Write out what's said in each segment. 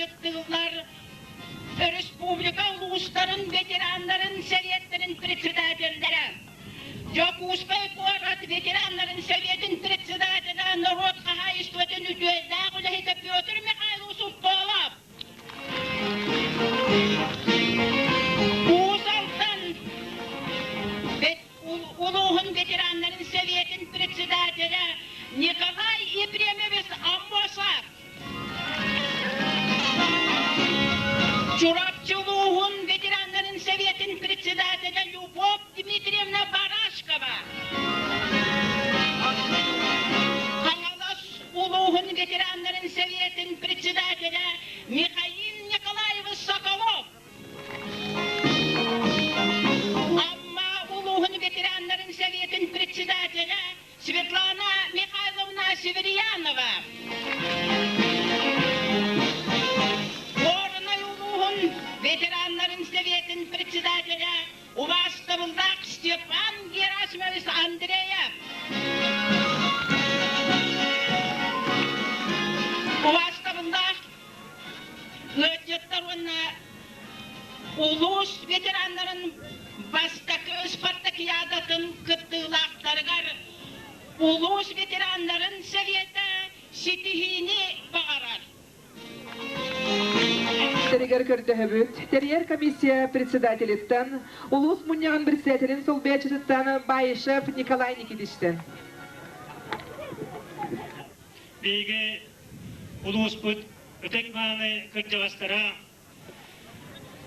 ыалдьыттыыллар республика улуустарын ветераннарын сэбиэттэрин председателлэрэ, Дьокуускай куорат ветераннарын сэбиэтин председателэ, норуот хаһаайыстыбатын үтүөлээх үлэһитэ Петр Михайлович Уколов, Уус Алдан улууһун ветераннарын сэбиэтин председателэ Николай Ефремович Аммосов, Чурапчы улууһун ветераннарын сэбиэтин председателэ Любовь Дмитриевна Барашкова, Хаҥалас улууһун ветераннарын сэбиэтин председателэ Михаил Николаевич Соколов, Амма улууһун ветераннарын сэбиэтин председателэ Светлана Михайловна Северьянова, Горнай улууһун ветераннарын сэбиэтин председателэ убаастабыллаах Степан Герасимович Андреев, убаастабыллаах ыалдьыттар уонна улуус ветераннарын бастакы спартакиадатын кыттыылаахтарыгар улуус ветераннарын сэбиэтэ ситиһиини баҕарар. Тэригэр көрдөһөбүт. Тэрийэр комиссия председателиттэн, улуус мунньаҕын председателин солбуйааччытыттан Баишев Николай Никитичтэн. Биһиги улууспут ытык-мааны кырдьаҕастара,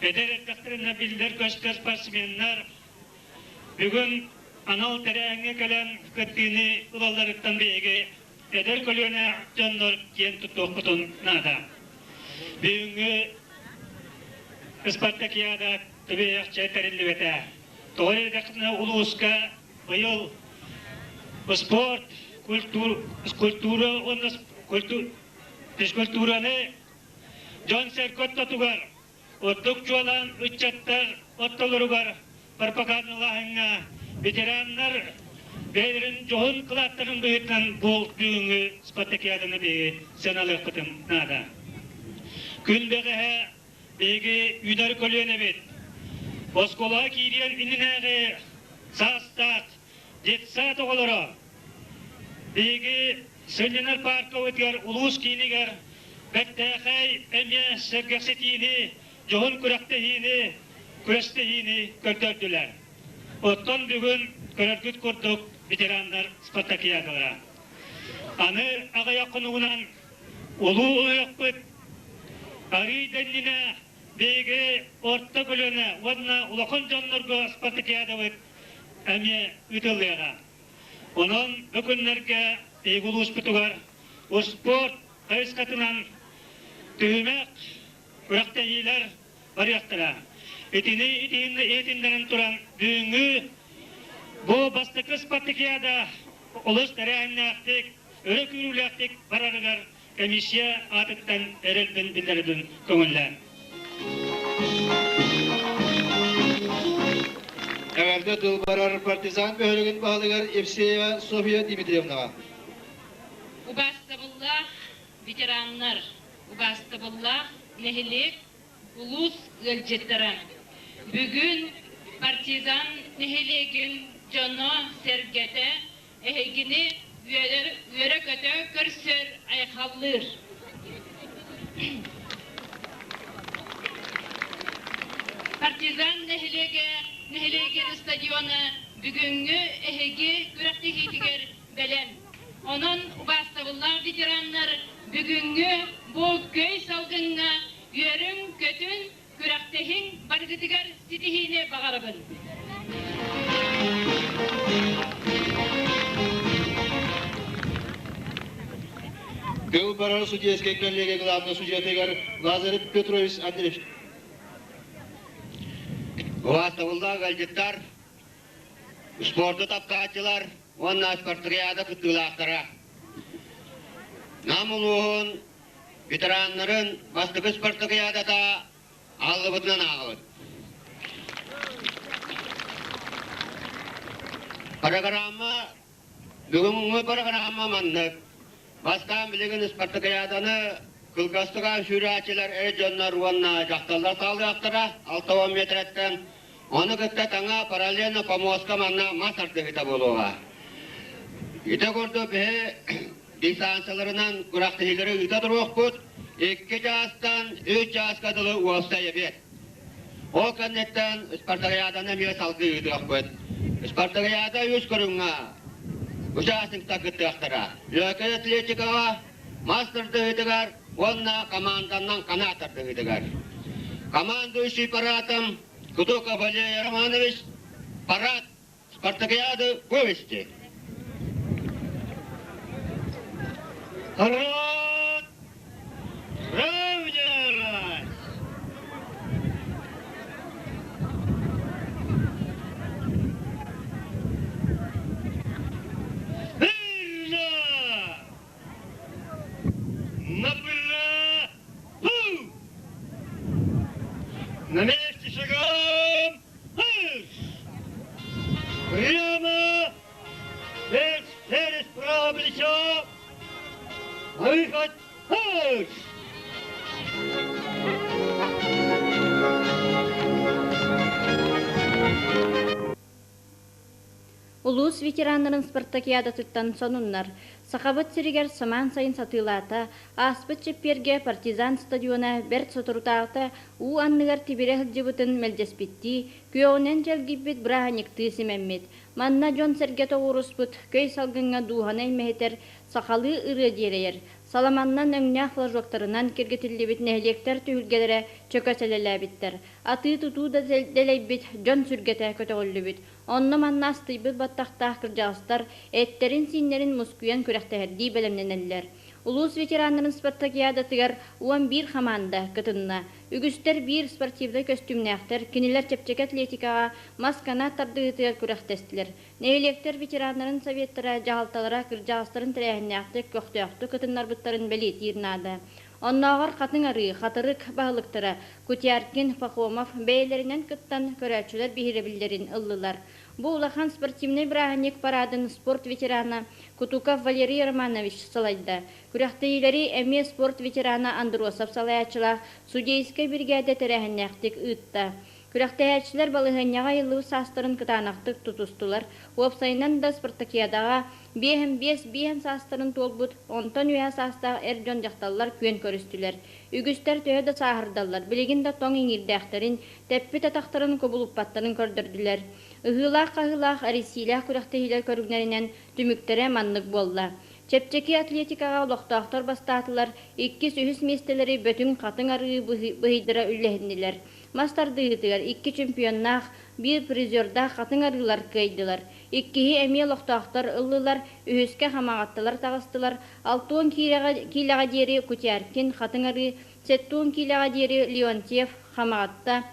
эдэр эрдэхтэринэ биллэр-көстөр спортсменнар бүгүн анал тэрээһиҥҥэ кэлэн кыттыыны ылалларыттан биһиги эдэр көлүөнэ дьоннор киэн туттуохпутун наада. Бүгүҥҥү спартакиада түбэһиэхчэ тэриллибэтэ. Тоҕо диэтэххинэ улууска быйыл спорт, культура уонна физкультураны дьон-сэргэ ортотугар, ордук чуолаан ыччаттар ортолоругар пропагандалааһыҥҥа ветераннар бэйэлэрин дьоһун кылааттарын быһыытынан бу бүгүҥҥү спартакиаданы биһиги сыаналыахпытын наада. Күн бэҕэһээ биһиги үүнэр көлүөнэбит оскуолаҕа киириэн иннинээҕи саастаах детсад оҕолоро биһиги сынньанар пааркабытыгар улуус киинигэр бэртээхэй эмиэ сэргэхситиини, дьоһун күрэхтэһиини, күрэстэһиини көрдөрдүлэр. Оттон бүгүн көрөргүт курдук ветераннар спартакиадалара. Аны аҕыйах хонугунан улуу ыһыахпыт арыый да иннинэ биһиги орто көлүөнэ уонна улахан дьоннорго спартакиадабыт эмиэ ыытыллыаҕа. Онон бу күннэргэ биһиги улууспутугар успуорт хайысхатынан түһүмэх күрэхтэһиилэр барыахтара. Итини иһитиннэрэн туран бүгүҥҥү бу бастакы спартакиада олус тэрээһиннээхтик, өрө күүрүүлээхтик барарыгар комиссия аатыттан эрэлбин биллэрбин көҥүллээн. Эҕэрдэ тыл барар партизан бөһүөлэгин баһылыгар Евсеева Софья Дмитриевнаҕа. Убаастабыллаах ветераннар, убаастабыллаах нэһилиэк, улуус ыалдьыттара! Бүгүн партизан нэһилиэгин дьоно-сэргэтэ эһигини үөрэ-көтө көрсөр, айхаллыыр. Партизан нэһилиэгэ нэһилиэгин стадиона бүгүҥҥү эһиги күрэхтэһиитигэр бэлэм. Онон убаастабыллаах ветераннар бүгүҥҥү бу көй салгыҥҥа үөрүҥ-көтүн, күрэхтэһиҥ барыгытыгар ситиһиини баҕарабын. Тыл барар судейскай коллегия главный судьятыгар Лазарев Петрович Андреевич. Убаастабыллаах ыалдьыттар, спорду таптааччылар уонна спартакиада кыттыылаахтара. Нам улууһун ветераннарын бастакы спартакиадата аһыллыбытынан ааҕабыт. Программа бүгүҥҥү программа маннык. Бастаан билигин спартакиаданы Кылгастыга сүүрээччилэр эр дьоннор уонна дьахталлар хаалыахтара 60 метрэттэн. Ону кытта таҥа параллельно помостка манна мас ардыһыта буолуоҕа. Ити курдук биһи дистанцияларынан күрэхтэһиилэри ыыта туруохпут. Икки чаастан үс чааска дылы уопсай эбиэт. Ол кэнниттэн Спартакиаданы эмиэ салгыы ыытыахпыт. Спартакиада үс көрүҥҥэ участниктар кыттыахтара. Лөкөй атлетикаҕа, мас тардыһыытыгар уонна команданнан канат тардыһыытыгар. Командующий парадом Кутуков Валерий Романович парад Спартакиады вывести. Парад! Равняйсь! Смирно! Направо! На месте шагом! Марш! Прямо! Вверх, через правое плечо! Выход! Марш! Улуус ветераннарын спартакиадатыттан сонуннар. Сахабыт сиригэр самаан сайын сатыылаата, ааспыт чэппиэргэ Партизан стадиона бэрт соторутааҕыта уу анныгар тибирэ сылдьыбытын мэлдьэспиттии, күөҕүнэн дьэлгийбит бырааһынньыктыы симэммит. Манна дьон-сэргэ тоҕуоруспут, көй салгыҥҥа дууһаны эймэһитэр сахалыы ырыа дьиэрэйэр, саламаннан өҥнөөх флажоктарынан киргитиллибит нэһилиэктэр түһүлгэлэрэ чөкө сэлэлээбиттэр. Атыы-тутуу да дэлэйбит, дьон сүргэтэ көтөҕүллүбүт. Онно-манна астыйбыт баттахтаах кырдьаҕастар эттэрин-сииннэрин мускуйан күрэхтэһэрдии бэлэмнэнэллэр. Улуус ветераннарын спартакиадатыгар 11 хамаанда кытынна. Үгүстэр биир спортивнай көстүүмнээхтэр, кинилэр чэпчэки атлетикаҕа, мас канат тардыһыытыгар күрэхтэстилэр. Нэһилиэктэр ветераннарын советтара, дьаһалталара кырдьаҕастарын тэрээһиннээхтик, көхтөөхтүк кытыннарбыттарын бэлиэтиир наада. Оннооҕор Хатыҥ Арыы, Хатырык баһылыктара Кутяркин, Пахомов бэйэлэринэн кыттан көрөөччүлэр биһирэбиллэрин ыллылар. Бу улахан спортивнай бырааһынньык параадын спорт ветерана Кутуков Валерий Романович салайда. Күрэхтэһиилэри эмиэ спорт ветерана Андросов салайааччылаах судейскай биригээдэ тэрээһиннээхтик ыытта. Күрэхтэһээччилэр балаһыанньаҕа айыллыбыт саастарын кытаанахтык тутустулар. Уопсайынан да спартакиадаҕа биэһин биэс биэһин саастарын туолбут, онтон үөһэ саастаах эр дьон дьахталлар күөн көрүстүлэр. Үгүстэр төһө да сааһырдаллар, билигин да тоҥ иҥиирдээхтэрин, тэппит атахтарын кубулуппаттарын көрдөрдүлэр. Ыһыылаах-хаһыылаах, эрийсиилээх күрэхтэһиилэр көрүҥнэринэн түмүктэрэ маннык буолла. Чэпчэки атлетикаҕа олохтоохтор бастаатылар, иккис-үһүс миэстэлэри Бөтүҥ Хатыҥ Арыы быһыйдара үллэһиннилэр. Мас тардыһыытыгар икки чемпионнаах, биир призердаах Хатыҥ Арыылар кыайдылар. Иккиһи эмиэ олохтоохтор ыллылар, үһүскэ хамаҕатталар таҕыстылар, 60 киилэҕэ диэри Кутяркин, Хатыҥ Арыы, 70 киилэҕэ диэри Леонтьев, Хамаҕатта,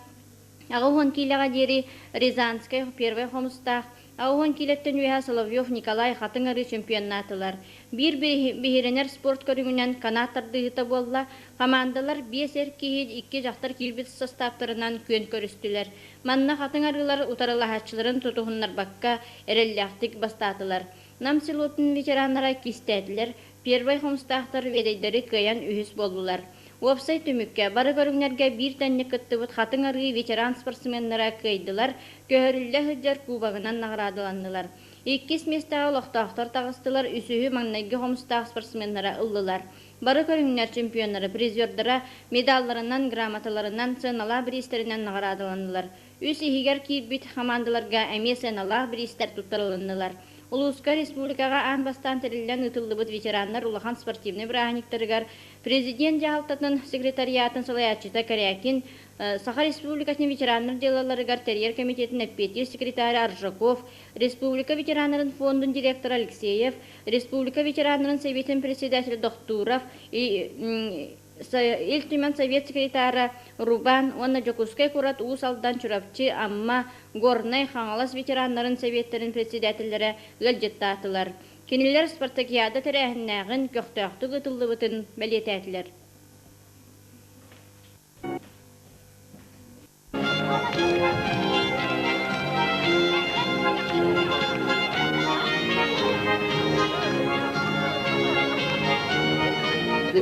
80 киилэҕэ диэри Рязанскай, Первай Хомустаах, 80 киилэттэн үөһэ Соловьев Николай Хатыҥ Арыы чемпионнаатылар. Биир биһирэнэр спорт көрүҥүнэн канат тардыһыыта буолла. Хамаандалар биэс эр киһи, икки дьахтар киирбит састааптарынан күөн көрүстүлэр. Манна Хатыҥ Арыылар утарылаһааччыларын тутуһуннарбакка эрэллээхтик бастаатылар. Нам селотун ветераннара кистээтилэр, Первай хомустаахтар үөдэйдэри кыайан үһүс буоллулар. Уопсай түмүккэ бары көрүҥнэргэ биир тэҥник кыттыбыт Хатыҥ Арыы ветеран спортсменнара кыайдылар, көһөрүллэ сылдьар кубогынан наҕараадаланнылар. Иккис миэстэҕэ олохтоохтор таҕыстылар, үсүһү маҥнайгы хомустаах спортсменнара ыллылар. Бары көрүҥнэр чемпионнара, призердара медалларынан, грамоталарынан, сыаналаах бириистэринэн наҕараадаланнылар. Үс иһигэр киирбит хамаандаларга эмиэ сыаналаах бириистэр туттарылыннылар. Улууска, республикаҕа аан бастаан тэриллэн ыытыллыбыт ветераннар улахан спортивнай бырааһынньыктарыгар президент дьаһалтатын секретариатын салайааччыта Корякин, Саха Республикатын ветераннар дьыалаларыгар тэрийэр комитетын эппиэттиир секретаря Аржаков, республика ветераннарын фондун директора Алексеев, республика ветераннарын советын председателя Дохтуров, Ил Түмэн Совет секретара Рубан уонна Дьокуускай куорат Уус Алдан, Чурапчы, Амма, Горнай, Хаҥалас ветераннарын советтарын председателлэрэ ыалдьыттаатылар. Кинилэр спартакиада тэрээһиннээҕин, көхтөөхтүк ыытыллыбытын бэлиэтээтилэр.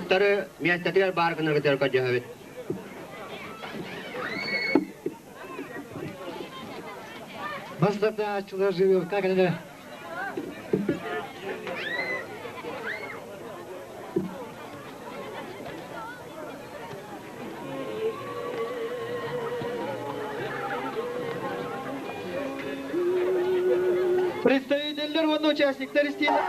Ыттары миэстэтигэр баар гынаргытыгар көрдөһөбүт. Бастатааччылар живётка кэлэ. Представительдер уонна участниктар истиилэр.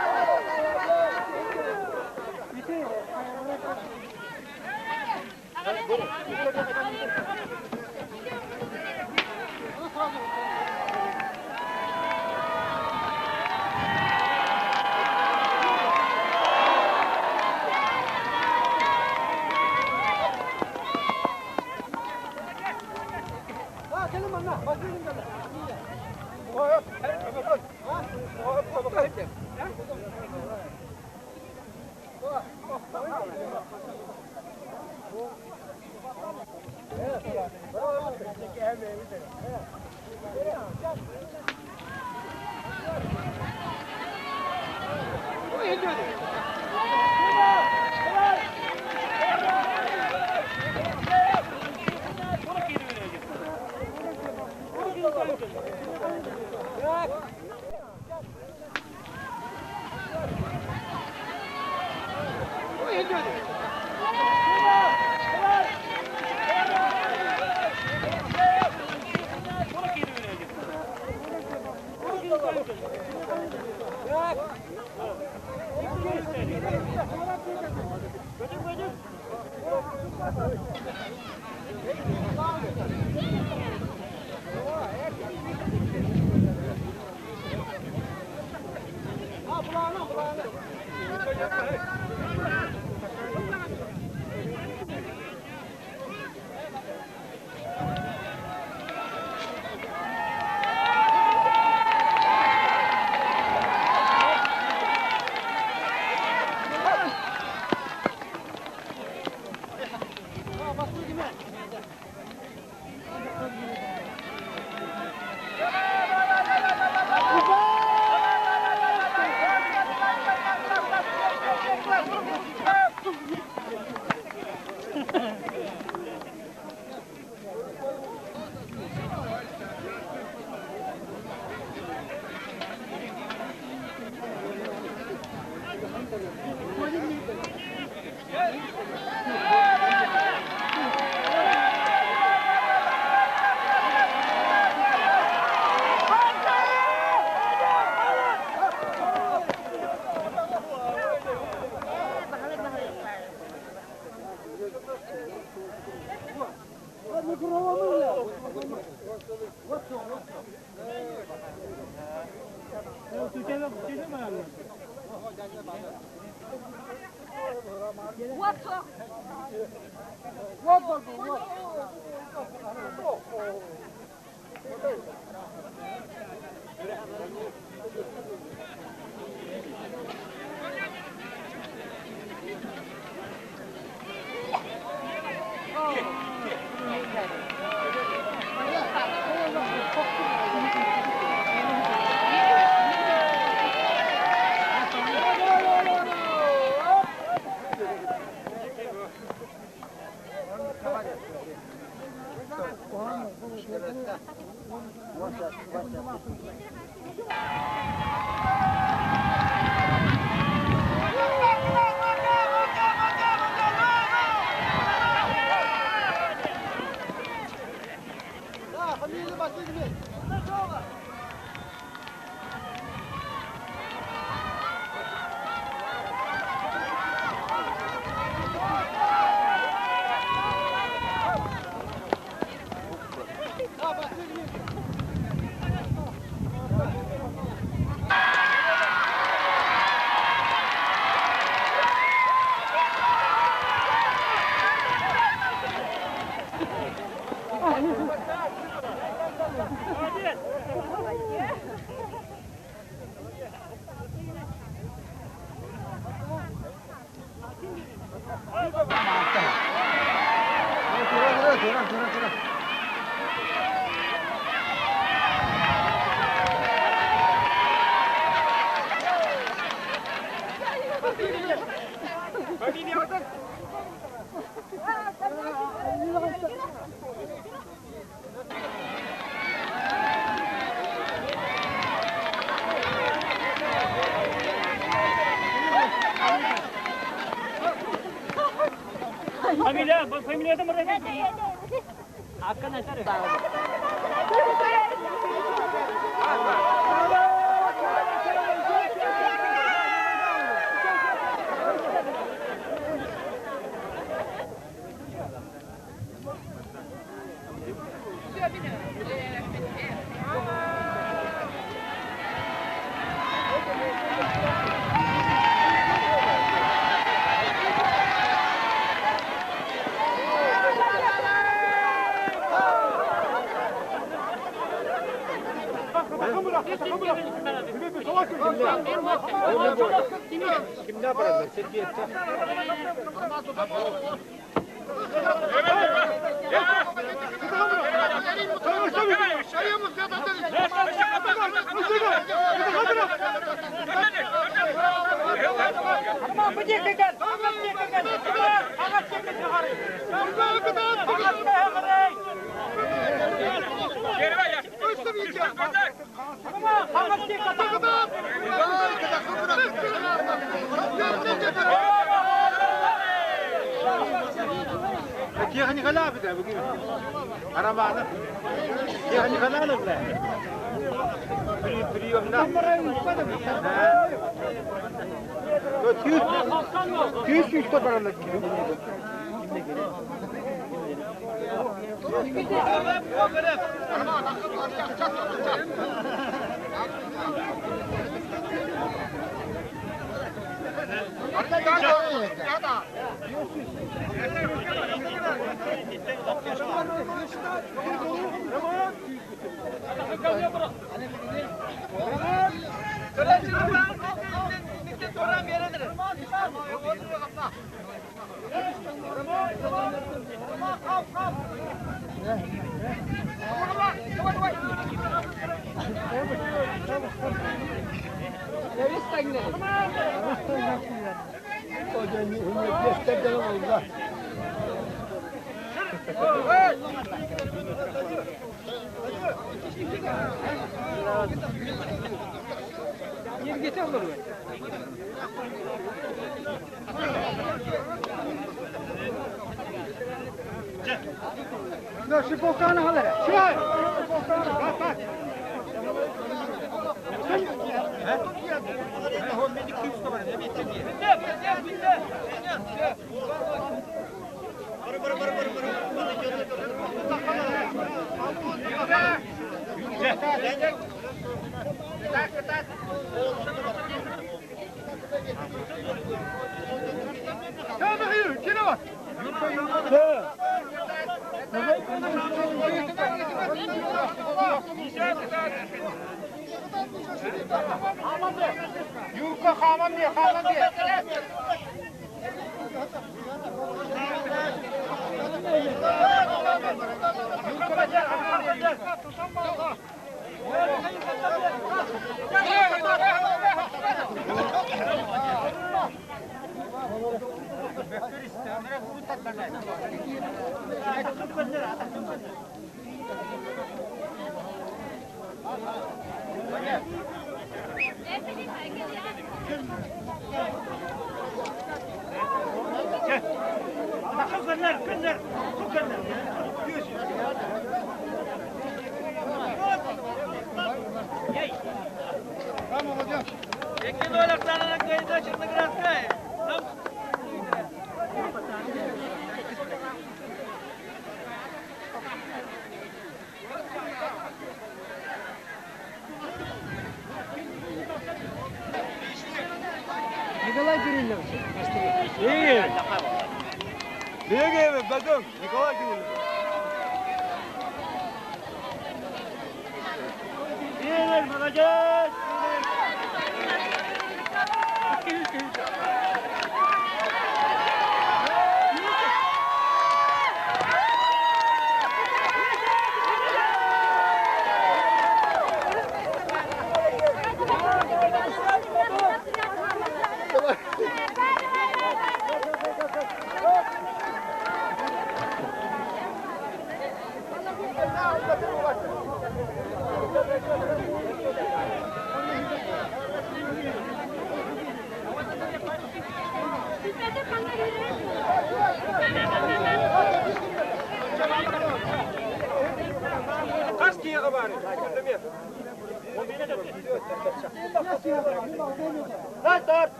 На старт!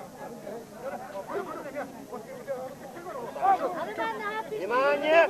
Внимание!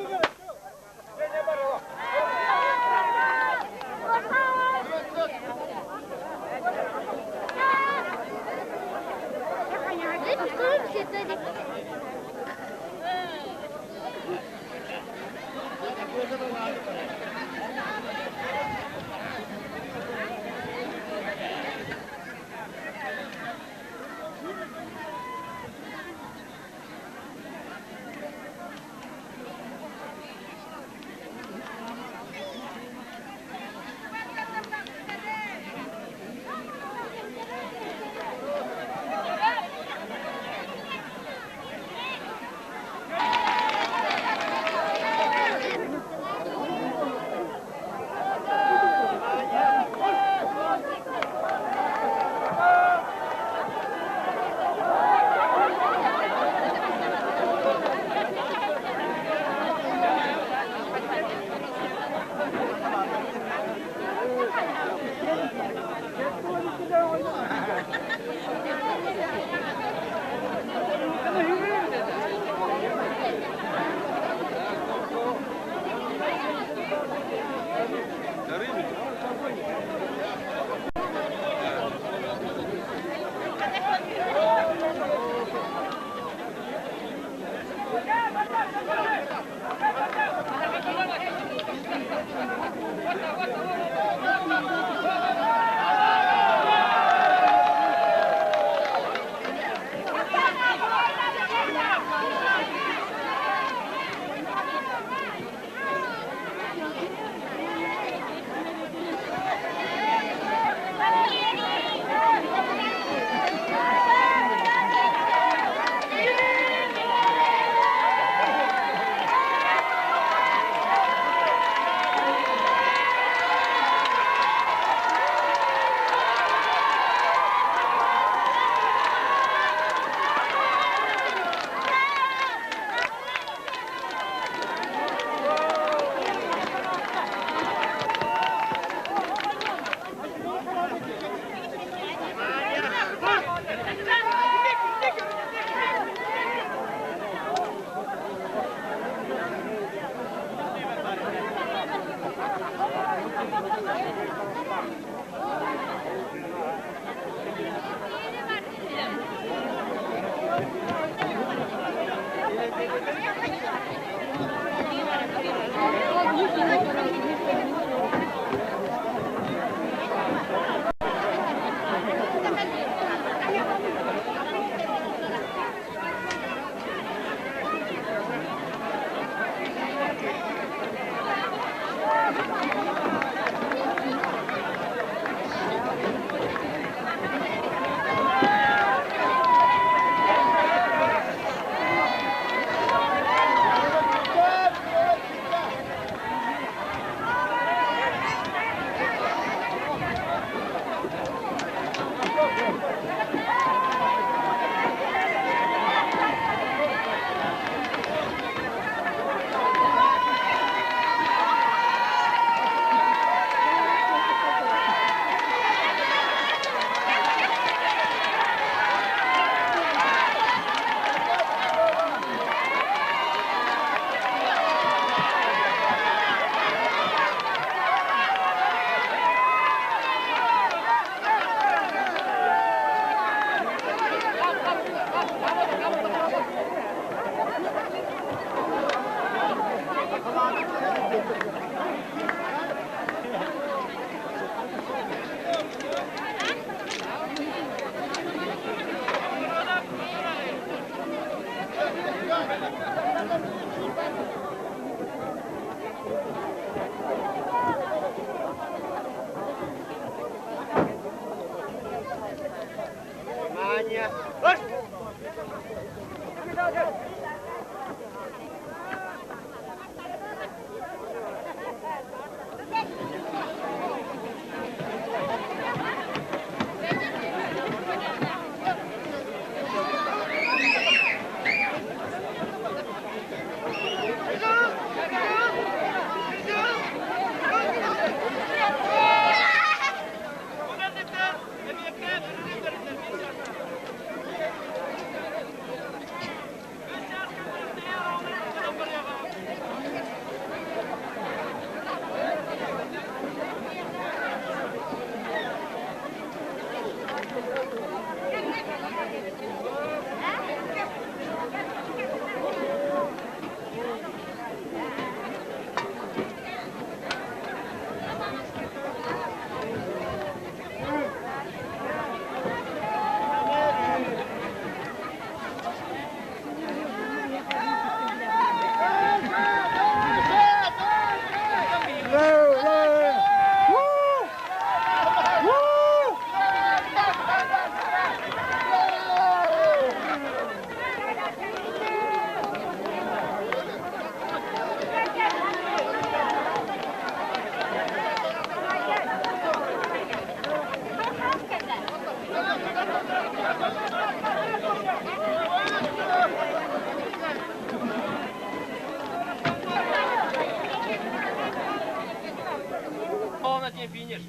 финиш.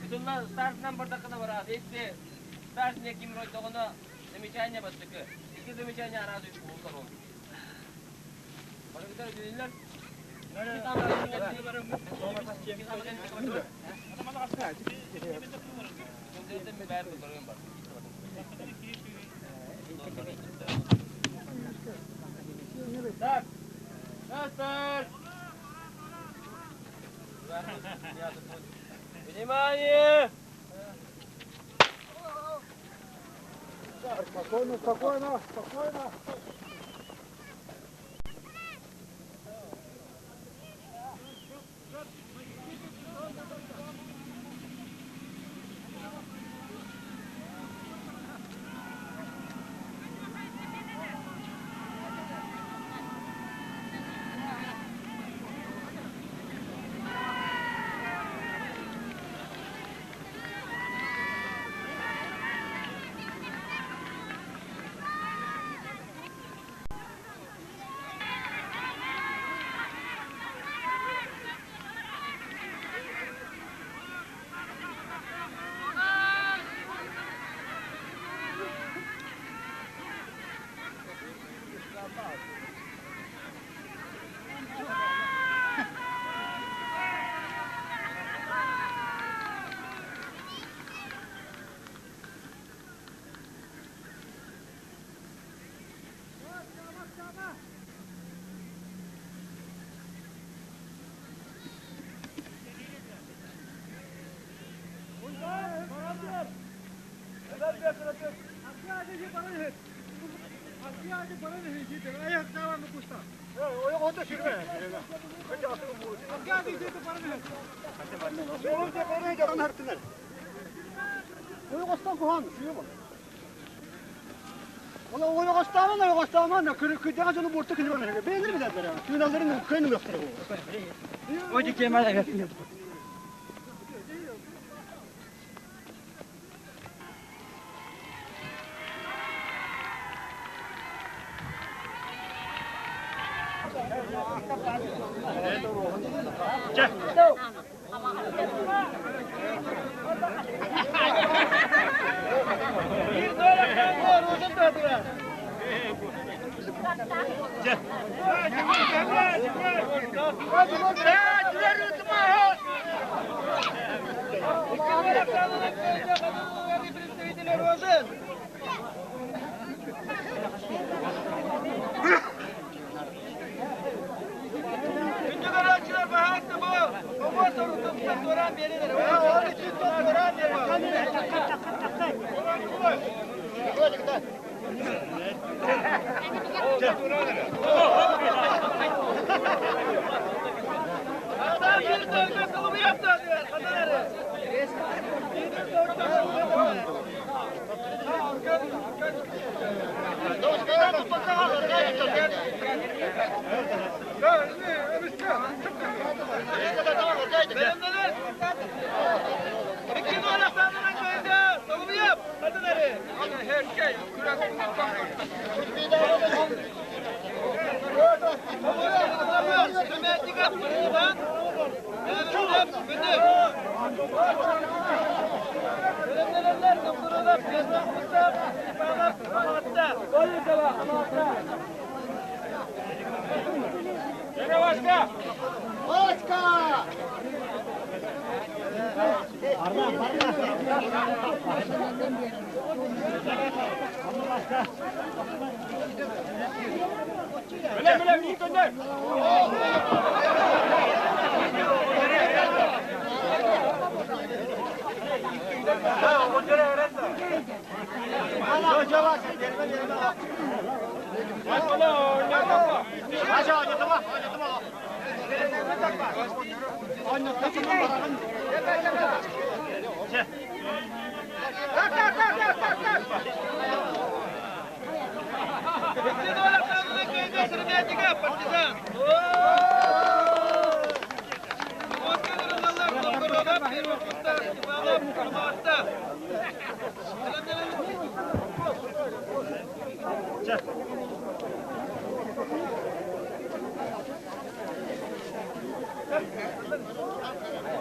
Ытылла стартынан бардакына барат. Если старт не ким ройдоҕуна замечание бастакы. Икки замечание араас үч бултар ол. Барыгытар өйдөнүллэр. Так, старт! Внимание! Спокойно, спокойно, спокойно.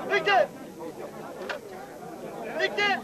Виктор! Виктор!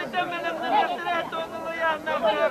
кэнниттэн бэлэмнэниэхтэрэ туонулуйааннаахтар.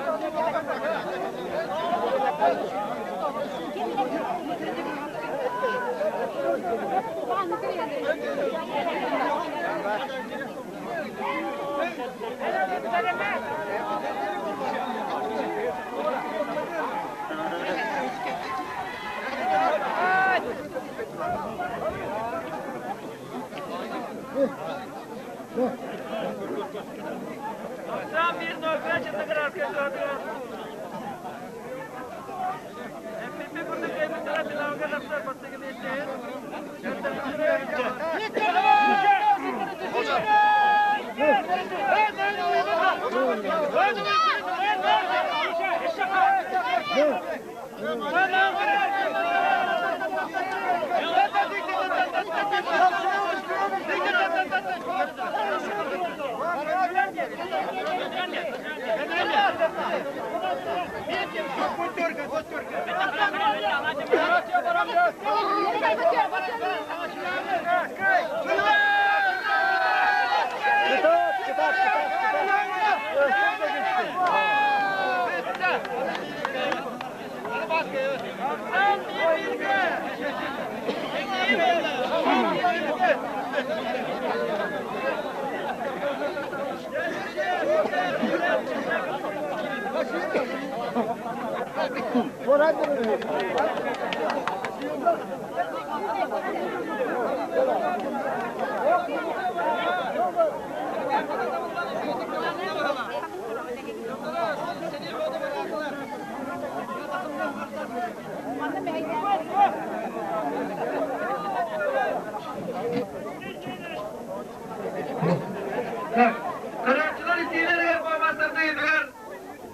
Көрөөччүлэр истиилэригэр буомастардыытыгар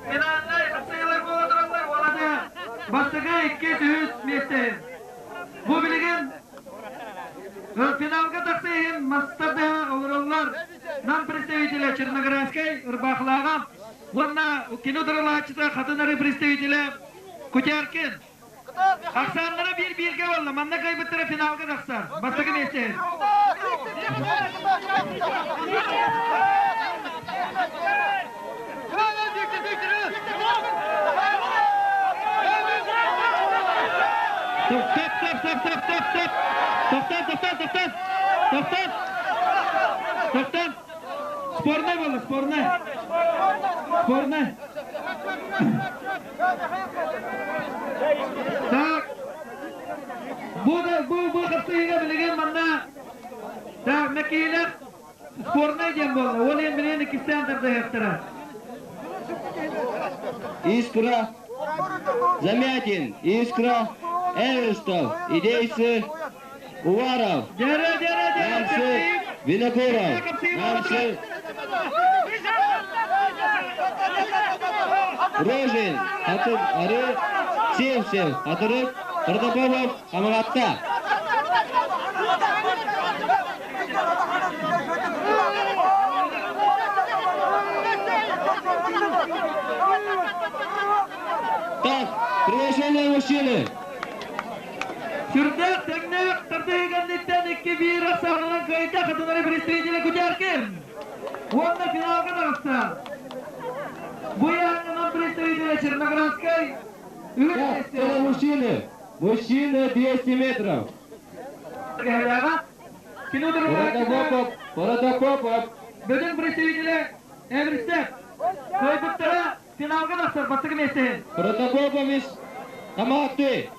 финальнай хапсыһыылар буола тураллар уоланы бастакы иккис үһүс миэстэ Бу билигин финалга тахса иһин мастардаһа олороллор нам представителя Черноградскай Ырбаахылааҕа уонна кино дыралааччыта Хатынары представителя Кутяркин. Ахсааннара биир-бииргэ буолла. Манна кыайбыттара финалга тахсар. Бастакы миэстэ. Стоп, стоп, стоп, стоп, стоп, стоп. Тоқтан, тоқтан, тоқтан. Тоқтан. Тоқтан. Спорный болды, спорный. Спорный. Так. Бу да бу бу хапсыһыыга билигин манна так Мэкиилэп спорнай диэн буолла. Ол иһин билигин иккистээн тардыһыахтара. Искра Замятин, Искра Эверстов, Идейцы Уваров, Намсы Винокуров, Намсы Рожин, Хатыр Ары, Севсев, Хатырык, Протопопов, Хамаҕатта. Так, приглашенные мужчины. Сүрдээх тэҥнээх тардыһыы кэнниттэн 2-1 ахсаанынан кыайда Хатынары представителя Кутяркин. Уонна финалга таҕыста. Бу яһынан представителя Черноградской Так, это мужчины. Мужчины 200 метров. Протопопов, Протопопов. Бөдөҥ представителя Эверстеп. Кыайбыттара финалга тахсар бастакы миэстэһин. Протопопов из Хамаҕатты.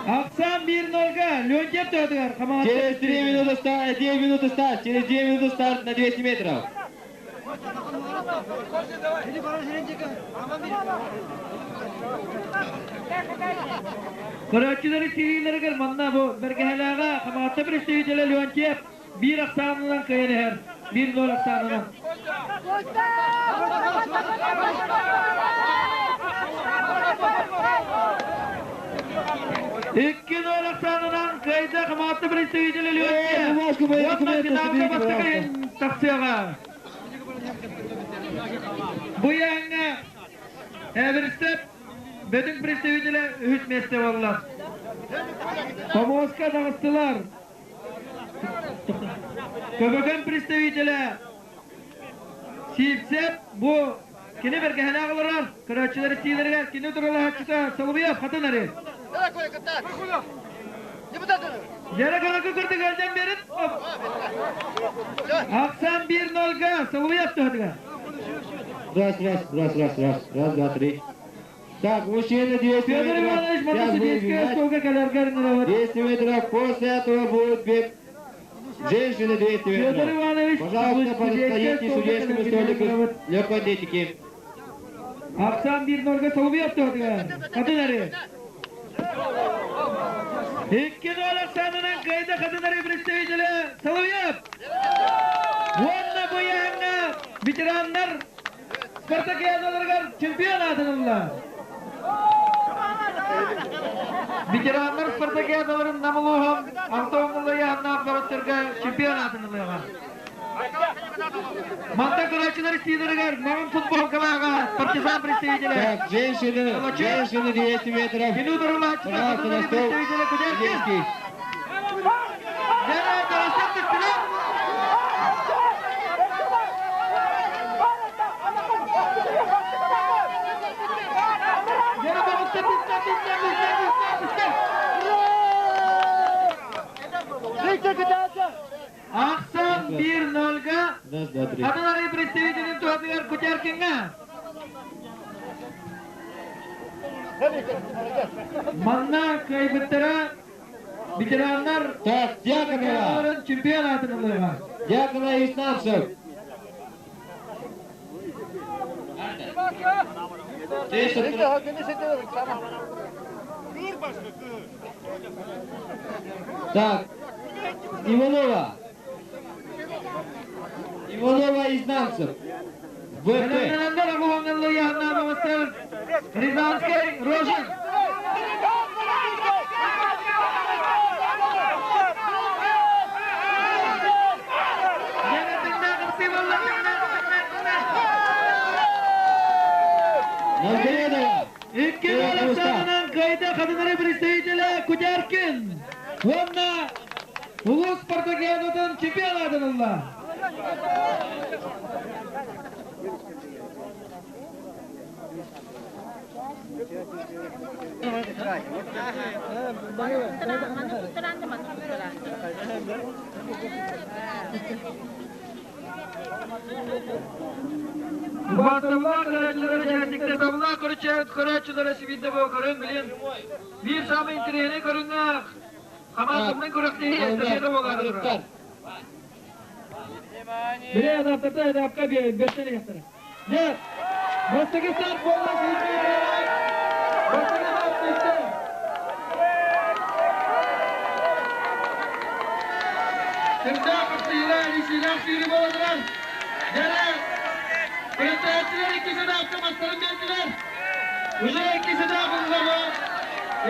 Ахсаан 1-0-га Леонтьев төһөтүгэр Хамаҕатты. Через 3 минуты старт, 2 минуты старт, через 2 минуты старт на 200 метров. Көрөөччүлэри сириилэригэр манна бу бэргэһэлээҕэ Хамаҕатта представителя Леонтьев биир ахсаанынан кыайан иһэр. 1-0 ахсаанынан. 2-0 ахсаанынан кыайда Хамаҕатта представителя Леонтьев. Уонна финалга бастакы тахсыаҕа. Бу яҥҥа Эверстеп бөдөҥ представителэ үһүс миэстэ буолла. Помоска таҕыстылар. Көбөкөн представителэ Сиипсэп бу кини бэргэһэлээх олорор. Көрөөччүлэр истиилэригэр кини туралаһааччыта Соловьев хатын арыы. Яра көрөкү курдук өлдөн берин. Ахсан 1-0-га Соловьев туһатыгар. Раз, раз, раз, раз, раз, раз, два, три. Так, мужчины 200 Федор метров. Иванович Сейчас будет Мотосудейская бежать. столга кэлэргэр ыҥырабыт. 200 метров. После этого будет бег женщины 200 Федор метров. Иванович Пожалуйста, Судейская подходите к столга судейскому кэлэргэр столику ыҥырабыт. легкой атлетики. Ахсан 1-0-га Соловьев туһатыгар. Хатын арыы. 2-0 ахсаанынан кыайда Хатын арыы представителэ Соловьев. Уонна бу ыйааһыҥҥа ветераннар спартакиадаларыгар чемпион аатын ылла. Ветераннар спартакиадаларын Нам улууһун Антон Ыллайааннаах бороттарга чемпион аатын ылыаҕа. Манта көрөөччүлэр истиилэригэр маҥан футболкалааҕа партизан представителэ. Так, женщины, женщины 200 метров. Кини утарылааччыта Пожалуйста, на Хатын стол. представителэ Кудеркин. Судейский. Дьэ, Тарасов түстүлэр. Дьэ, тоҕуста түстэ, түстэ, түстэ, түстэ, түстэ. Ахсан 1-0-га Раз, два, три. Хатын арыы представителин туһатыгар Кутяркиҥҥа. Манна кыайбыттара ветераннар Так, Дьяконова. чемпион аатын ылыаҕа. Дьяконова Иснавцев. Так, Иванова. Иванова Изнанцев. ВП. Бэлэмнэнэллэр Аҕуһуҥҥаллы ыйааһыннаах баҕастар Рязанскай Рожин. Новгородова. Икки Александрынан кыайда Хатынары представителэ Кутяркин. Уонна улуус спартакиадатын чемпионатын ылла. Бастабылаах көрөөччүлэрэ дьэрэччиктэр табылаах көрөөччүлэрэ сибиирдэ бу көрүҥ билин биир саамай интэриэһинэй көрүҥнээх хамаандабын күрэхтэһии эстафета буолаары турар. Били адаптарда этапка бэртэн иһэхтэрэ. Дьэ, бастакы старт буолла Бастакы старт түстэ. Сүрдээх кыттыылаах, илиисиилээх сүүрүү буола турар. Дьэ, күрэхтэһээччилэр икки садаапка мастарын биэрдилэр. Уже икки садаап ыллаҕа.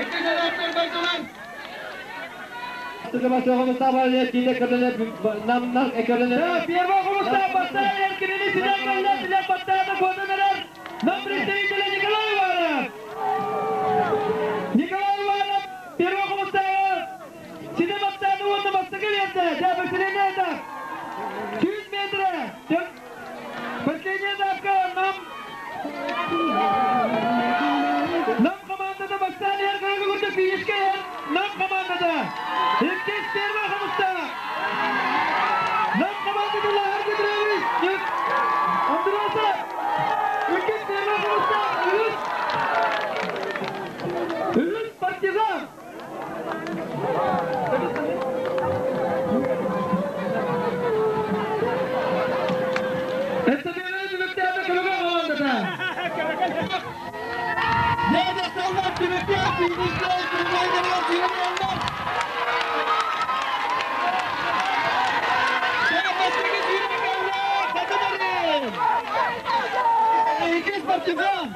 Икки садааптар бардылар. Первый хомустаах бастаан эркинини ситэн кэллэ, силэн баттаата куотан эрэр. Нам представителя Николай Иванов. Николай Иванов первый хомустааҕы ситэ баттаата уонна бастакы биэрдэ. Дьэ, последняя этап. 100 метра. Последняя этапка нам Нам командата бастаан иһэр кыргы курдук финишкэ иһэр Нам командата. Иккис первый хомустаах. Нам командата Лахар Петрович Андросов. Иккис первый хомустаах. Үһүс. Үһүс партизан. Эстафета түмүктээтэ Көмөкө командата. Дядя солдат түмүктээх фиништэй прямой сүүрэллэр. Бастакы сүүрэ Хатынарын! Иккис партизан!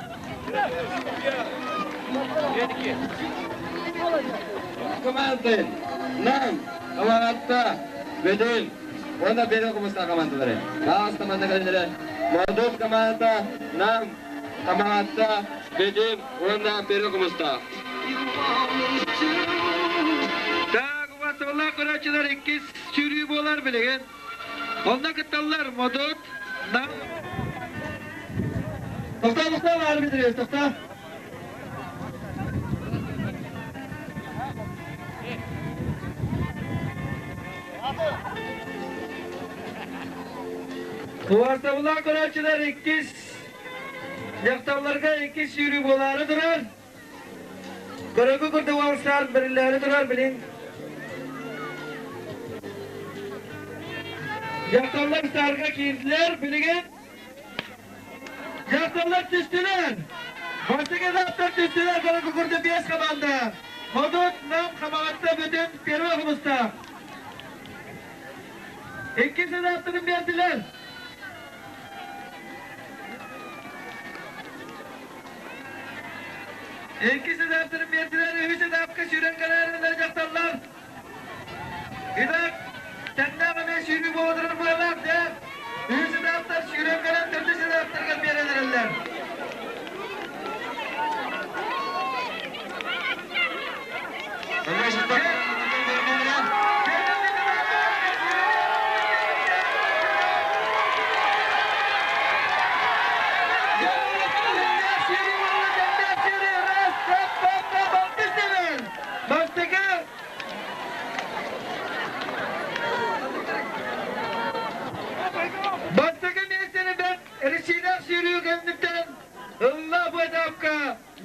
Команды Нам, Хамаҕатта, Бөтүн уонна Берег Хомустаах командалары. Аас команда кэлиннэрэ Мордов командата Нам, Хамаҕатта, Бөтүн уонна Берег Хомустаах. Так, убастабыллаах көрөөччүлэр иккис сүүрүү буолар билигин. Онно кытталлар Модут, Тоқтаа, тоқтаа, арбитр, тоқтаа. Убаастабыллаах көрөөччүлэр, иккис дьахталларга иккис сүүрүү буолаары турар. Көрөгү курдук старт бэриллээри турар билин. Дьахталлар старга киирдилэр билигин. Дьахталлар түстүлэр. Бастакы этаптар түстүлэр, көрөгү курдук биэс команда. Модут, Нам, Хамаҕатта, Бөтүн первый хомустаах. Иккис этаптарын биэрдилэр. Иккис этаптарын биэрдилэр, үһүс этапка сүүрэн кэлэрилэр дьахталлар. Итак, тэҥнээх эмиэ сүүрүү буола турар быалаах дьэ. Үһүс этаптар сүүрэн кэлэн төрдүс этаптарга биэрэн эрэллэр. Бастакы Бастакы миэстэни бэрт Ресийлээх сүүрүү кэнниттэн ылла бу этапка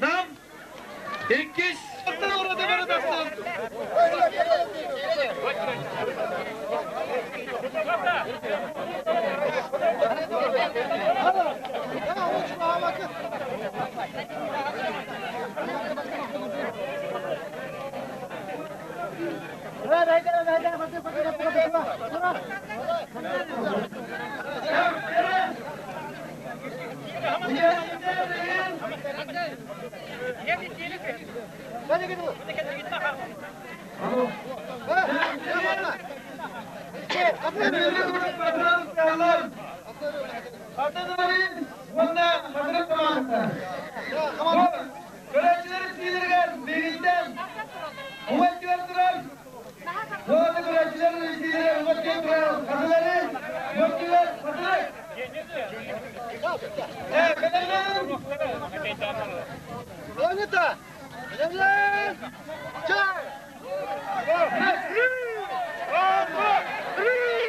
Нам, иккис Көрөөччүлэр истиилэригэр биһигиттэн уһуйдугар турар. Уонна көрөөччүлэр истиилэригэр уһуйдугар турар. Хатылары, уһуйдугар хатылы. Э, бэлэмнэн! Планета! Бэлэмнэн! Чай! Раз, два, три!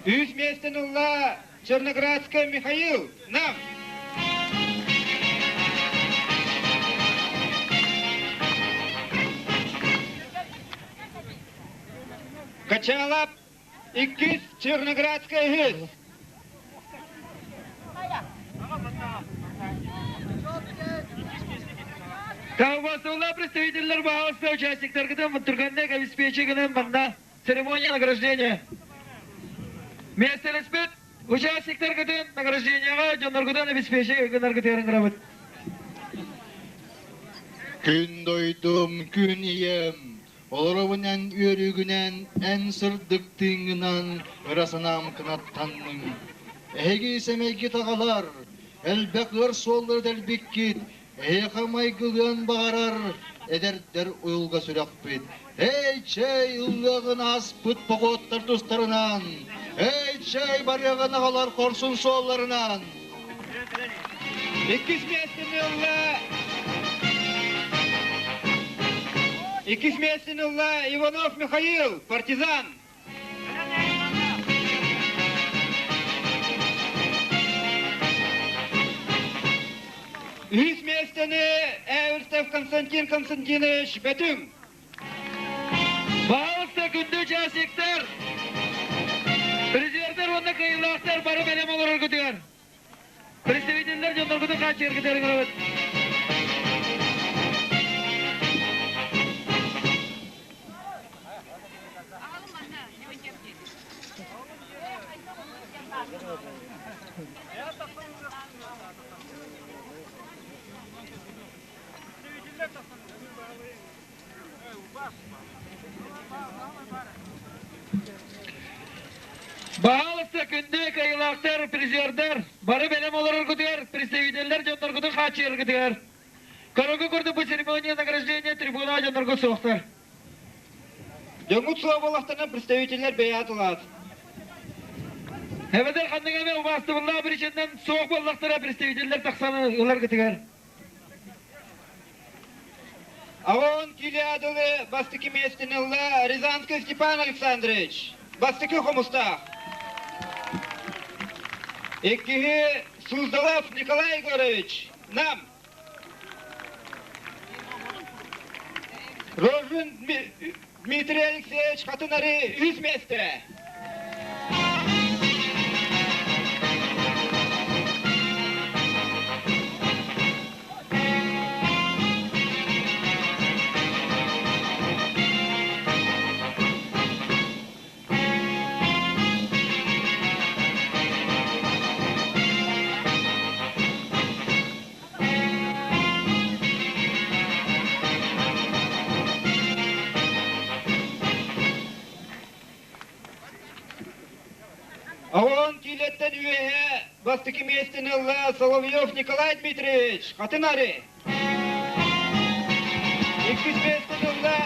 Үс миэстэни ылла Черноградская Михаил, Нам. Качалап иккис Черноградская үһүс. Колбасовла представителлер баһаалыста участниктаргытын түргэнник обеспечи гынан манна церемония награждения. Миэстэлэспит участниктаргытын награжденияҕа дьонноргутун обеспечи гынаргытыгар ыҥырабыт. Күн дойдум, күн ийэм, олоробун эн үөрүүгүнэн, эн сырдык тыыҥҥынан ыра санаам кынаттанныҥ. Эһиги сэмэйгит аҕалар, элбэх ыар суоллары тэлбиккит, эһиэхэ майгылыан баҕарар эдэрдэр уйулга сүрэхпит. Эй, чэй, ыллыаҕын ааспыт похуоттар тустарынан, эй, чэй, барыаҕын аҕалар хорсун суолларынан. Иккис миэстэни ылла Иккис миэстэни ылла Иванов Михаил, партизан. Үһүс миэстэни Эверстов Константин Константинович Бөтүҥ. Баһаалыста күндү участниктар, призердэр уонна кыайыылаахтар бары бэлэм олороргутугар. Представителлэр дьонноргутун хааччыйаргытыгар ыҥырабыт. Баһаалыста күндү кыайыылаахтар, призердэр, бары бэлэм олороргутугар, представителлэр дьонноргутун хааччыйаргытыгар. Көрөргө курдук бу церемония награждения трибуна дьоннорго суохтар. Дьоҥҥут суох буоллахтарына представителлэр бэйэ тылаат. Эбэтэр ханнык эмэ убаастабыллаах причиннан суох буоллахтара представителлэр тахсан ыларгытыгар. Аҕон килиадылы бастакы миэстэни ылла Рязанский Степан Александрович, бастакы хомустаах. Иккиһи Суздалов Николай Егорович, Нам. Рожин Дмитрий Алексеевич Хатынары үс миэстэ. Оҕон киилэттэн үөһэ бастакы миэстэни ылла Соловьев Николай Дмитриевич, Хатынары. Иккис миэстэни ылла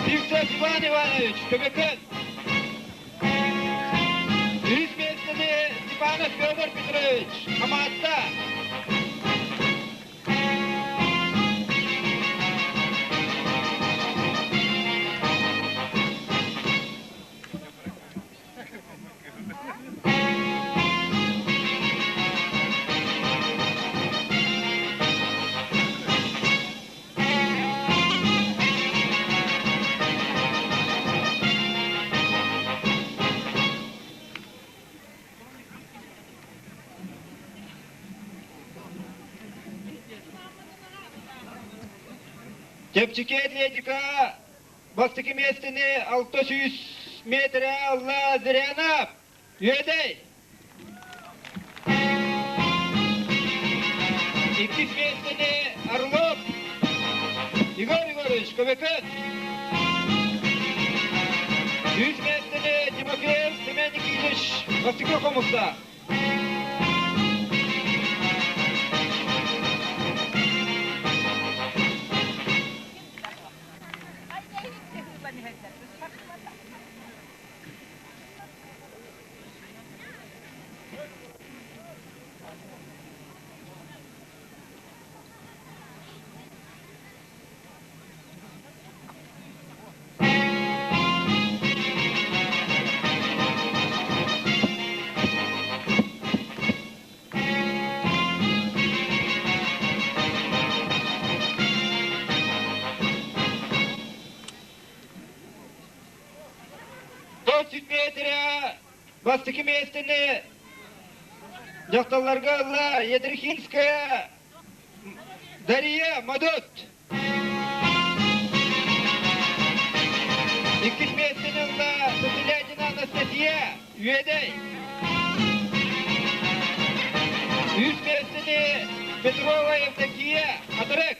Сивцев Иван Иванович, Көбөкөн. Үһүс миэстэни Степанов Федор Петрович, Хамаатта. Чэпчэки атлетика бастакы миэстэни 600 метрэ ылла Зырянов Үөдэй. Иккис миэстэни Орлов Егор Егорович Көбөкөн. Үс миэстэни Тимофеев Семен Никитич Бастакы хомуста. метрэ бастакы миэстэни дьахталларга ылла Ядрихинская Дария Модут. Иккис миэстэни ылла Сосулятина Анастасия Үөдэй. Үс миэстэни Петрова Евдокия Хатырык.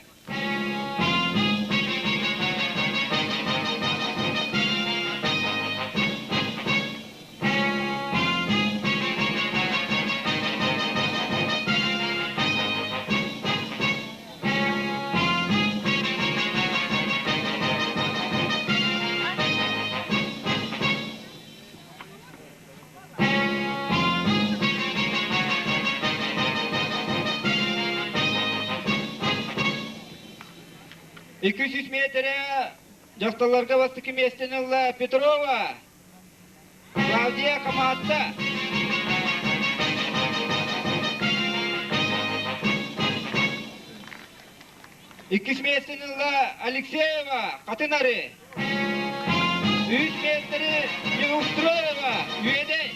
200 метрэ дьахталларга бастакы миэстэни ылла Петрова Клавдия Хамаатта. Иккис миэстэни ылла Алексеева Хатынары. Үс миэстэни Неустроева Үөдэй.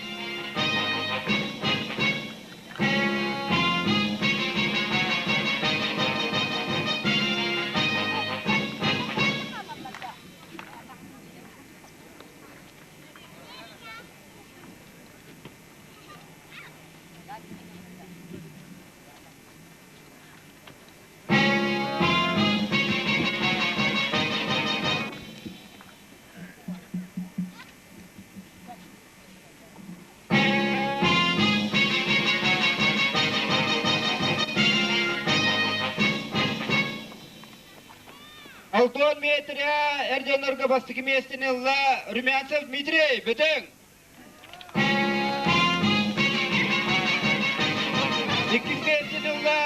Алтон метрэ эр дьоннорго бастакы миэстэни ылла Румянцев Дмитрий Бөтөҥ. Иккис миэстэни ылла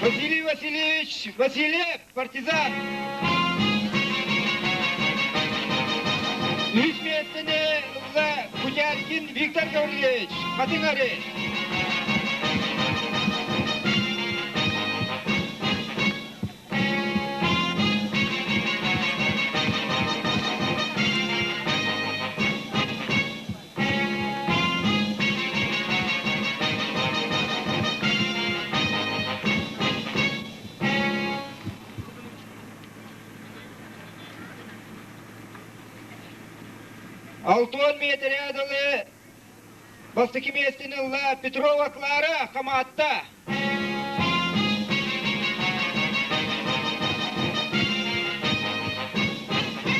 Василий Васильевич Васильев, партизан. Үс миэстэни ылла Кутяркин Виктор Гаврильевич, Хатыҥары. Алтон миэтэрэ дылы бастакы миэстэни ылла Петрова Клара Хамаатта.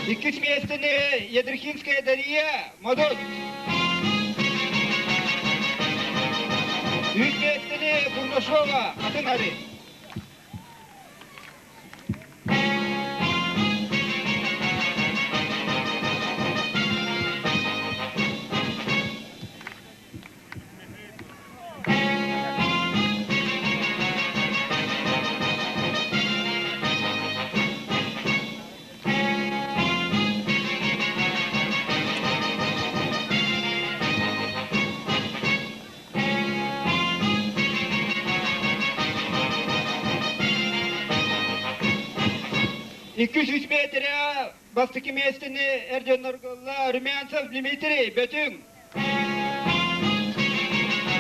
Иккис миэстэни Ядрихинская Дария Модут. Үс миэстэни Бурнашова Атын Ари. 200 метрэ бастакы миэстэни эр дьоннорго Румянцев Дмитрий Бөтүҥ.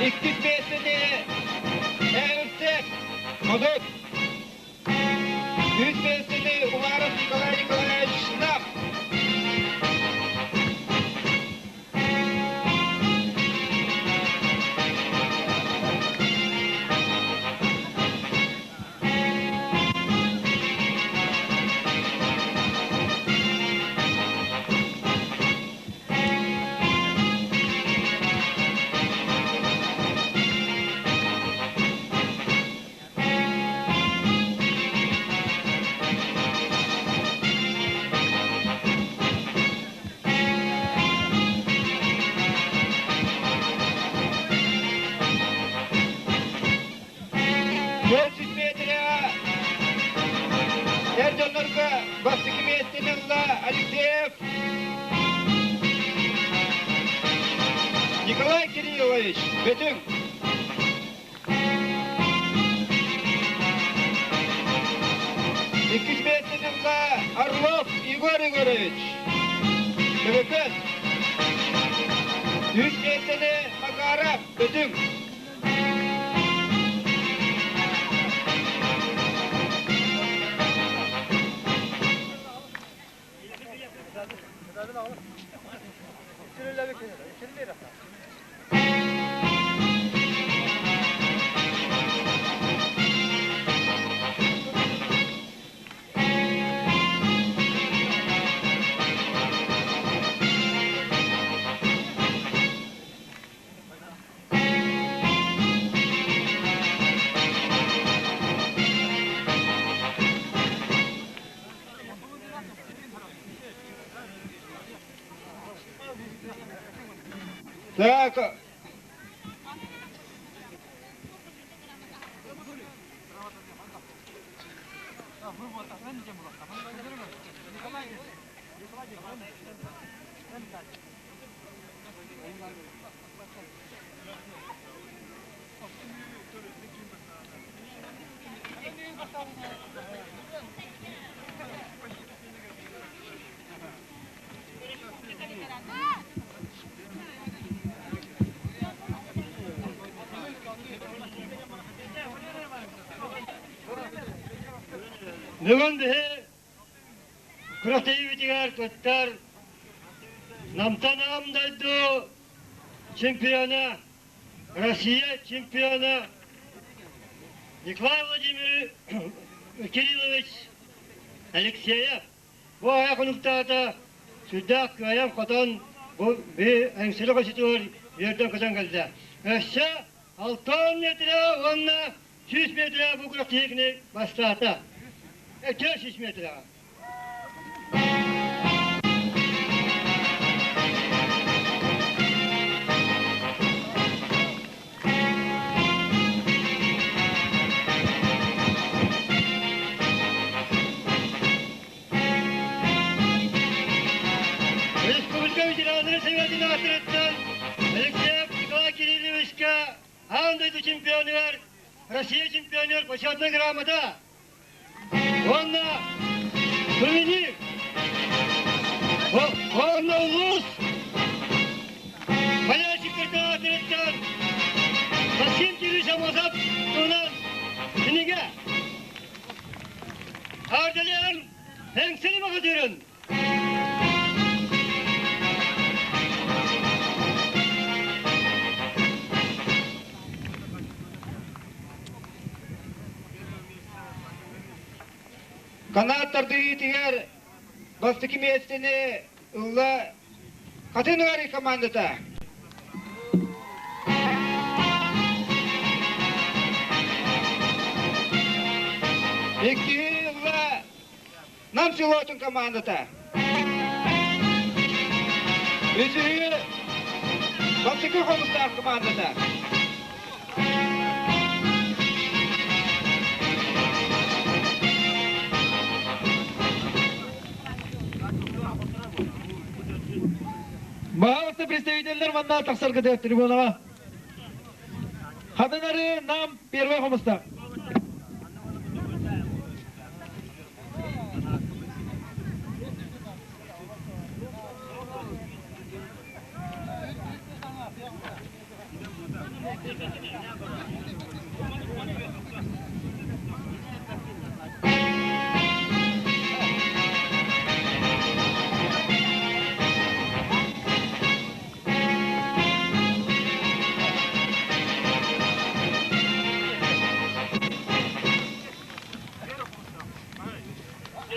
Иккис миэстэни Эвсек Модут. Үс миэстэни Уваров Николай Николаевич Нам. 400 метрэ эр дьоннорго бастакы миэстэни ылла Алексеев Николай Кириллович Бөтүҥ. Иккис миэстэни ылла Орлов Егор Егорович Төбөкөн. Үс миэстэни Макаров, Бөтүҥ. Так, Бүгүн биһи күрэхтэһиибитигэр кыттар Намтан аҕам дойду чемпиона, Россия чемпиона Николай Владимирович Кириллович Алексеев бу аҕа хонуктаата сүрдээх кыайан-хотон бу эҥсили хочотугар үөрдэн-көтөн кэллэ. Өссө 6 метрэ уонна 100 метрэ бу күрэхтэһиини бастаата. 400 метрэҕэ. Республика ветераннарын Советын аатыттан Алексеев Николай Кирилловичка аан дойду чемпионугар, Россия чемпионугар почетная грамота уонна сувенир уонна улуус болельщиктэртэн аатырыттан Максим Кириллович Аммосов туһунан кинигэ Ардалиан Эҥсили баҕатыырын Канат тардыһыытыгар бастакы миэстэни ылла Хатын Ыарый командата. Иккиһи ылла Нам селотун командата. Үсүһү Бастакы хомустаах командата. Баһаалыста представителлер манна тахсарга трибунаға. Хатынары нам первый хомустаах.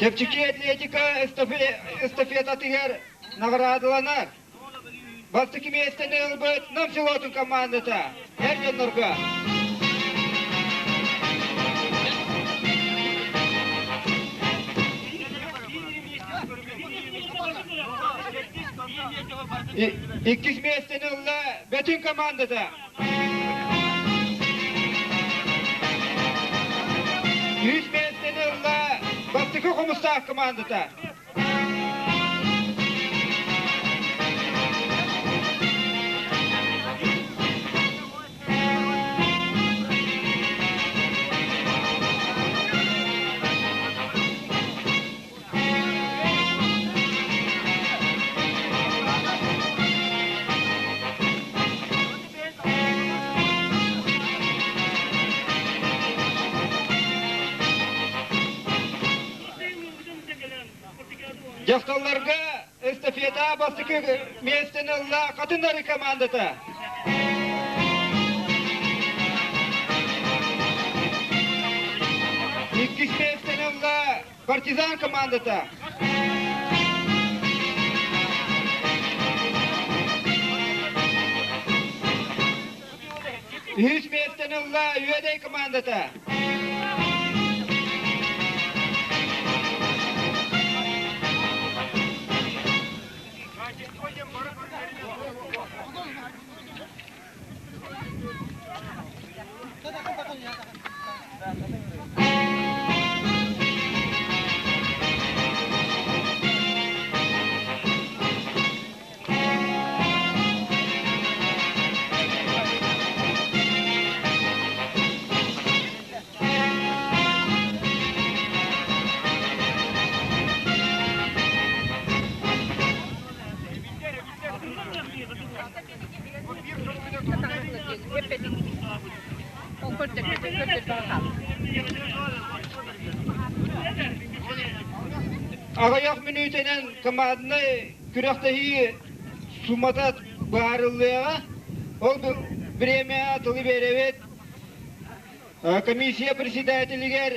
Чэпчэки атлетика эстафетатыгар наҕараадаланар. Бастакы миэстэни ылбыт Нам селотун командата эр дьоннорго. Иккис миэстэни ылла Бөтүн командата. Үс миэстэни ылла Бастакы Хомустаах командата. Дьахталларга эстафета бастакы миэстэни ылла Хатынары командата. Иккис миэстэни ылла Партизан командата. Үһүс миэстэни ылла Үөдэй командата. Аҕыйах мүнүүтэнэн команднай күрэхтэһии суммата быһаарыллыаҕа. Ол бириэмэ тылы биэрэбит. Комиссия председателигэр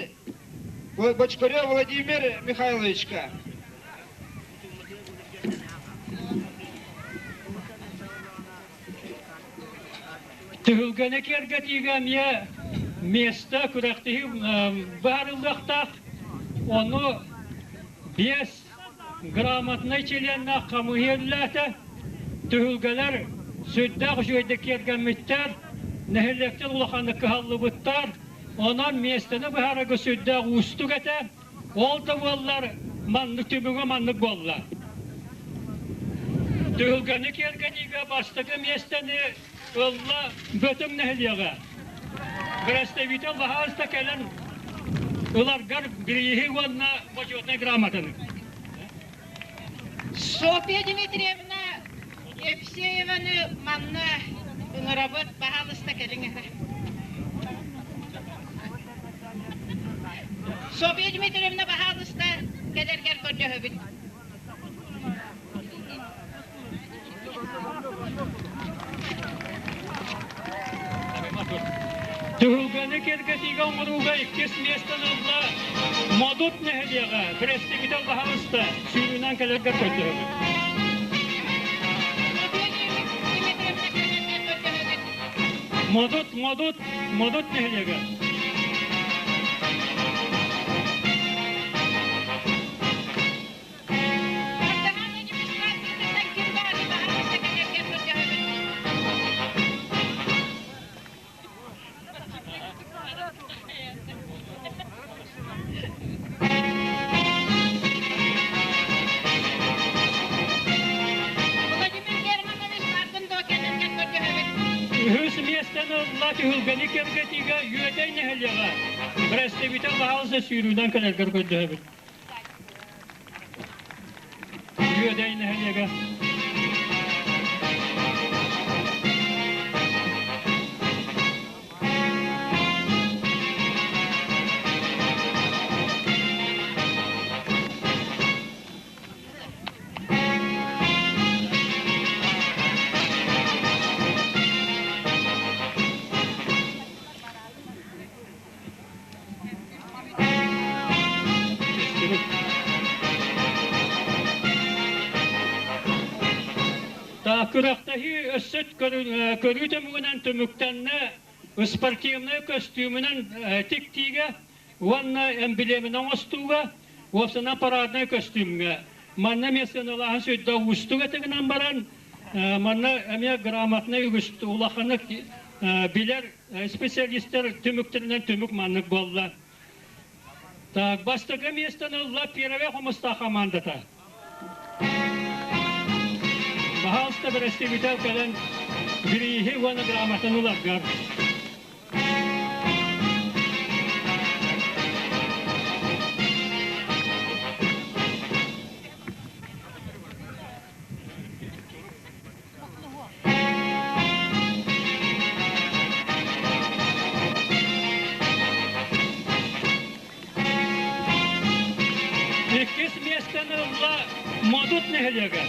Бочкарев Владимир Михайловичка. Түһүлгэни киэргэтиигэ эмиэ миэстэ күрэхтэһии быһаарыллыахтаах. Ону биэс грамотнай чилиэннээх хамыыһыйа үлэлээтэ. Түһүлгэлэр сүрдээх үчүгэйдик киэргэммиттэр, нэһилиэктэр улаханнык кыһаллыбыттар. Онон миэстэни быһаарарга сүрдээх уустук этэ. Ол да буоллар маннык түмүгэ маннык буолла. Түһүлгэни киэргэтиигэ бастакы миэстэни ылла Бөтүҥ нэһилиэгэ. Представитель баһаалыста кэлэн ыларгар бирииһи уонна бочуотунай грамотаны. Софья Дмитриевна Евсееваны манна ыҥырабыт, баһаалыста кэлиҥ эрэ. Софья Дмитриевна, баһаалыста кэлэргэр көрдөһөбүт. Түһүлгэни киэргэтиигэ оҥорууга иккис миэстэни ылла Модут нэһилиэгэ представитель баһаалыста сүүрүүнэн кэлэргэр көрдөһөбүт. Модут, Модут, Модут нэһилиэгэ. Үһүс миэстэни ылла түһүлгэни кэргэтиигэ Үөдэй нэһилиэгэ представитель баһаалыста сүүрүүнэн кэлэргэр көрдөһөбүт. Үөдэй нэһилиэгэ. Күрэхтэһии өссө көрүү түмүгүнэн түмүктэннэ спортивнай көстүүмүнэн тиктиигэ уонна эмблемин оҥостууга, уопсайынан параднай көстүүмҥэ. Манна эмиэ сыаналааһын сүрдэ уустук этэ гынан баран, манна эмиэ грамотнай үгүс улаханнык билэр Специалистар түмүктэринэн түмүк маннык буолла. Так, бастакы миэстэни ылла Первая хомустаах командата. Баһаалыста бэрэстэбитэл кэлэн бирииһи уонна грамотаны ыларгар. Иккис миэстэни ылла Модут нэһилиэгэ.